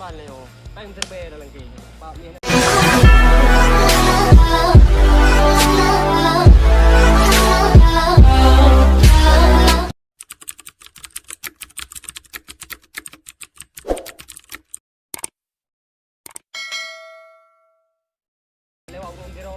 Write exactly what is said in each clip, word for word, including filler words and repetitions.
Pan lé, oh. Pan teubée dalam ke. Pak ni. Lewat ureueng sidroe.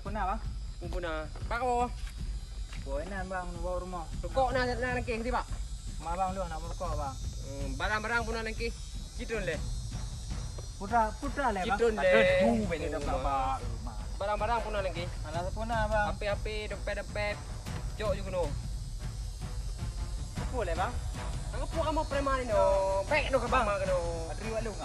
Peue na, Bang? Peue na? Pak, oh. Boh inan, Bang, bak rumoh. Rukok na, na nangkih, Pak? Ma, Bang, lôn na meurukok, Bang. Hmm, barang-barang peue na nangkih? Citron lé. Putra, putra lé, Bang. Citron lé. Aduh, bèk lé, Bang. Barang-barang peue na nangkih? Alah, peue na, Bang? H P, H P, dompet, dompet. Cok ju keunoe. Peue lé, Bang? Nang peue kamoe preman inoe? Bèk noh ka Bang keunoe.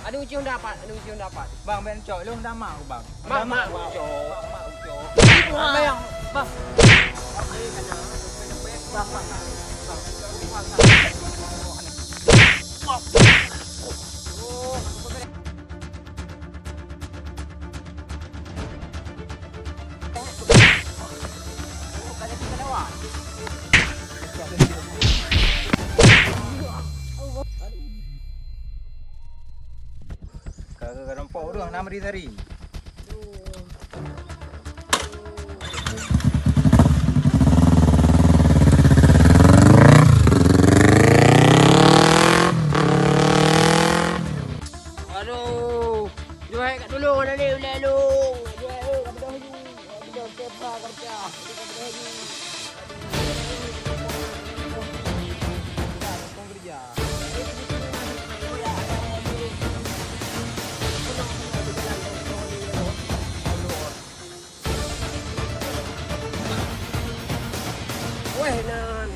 Adu uji Honda pat, adu uji Honda pat. Bang, bèk cok, lôn dah mak, Bang. Mak, mak, cok. Mak, mak, cok. Bang, Bang. Bang, Bang. Ka, ka, ka nampak ureueng na meuri tadi. Aduh, jual kat dulu, ada ni, ulèe lu. Jual, lu, kat dulu. Weh, nan.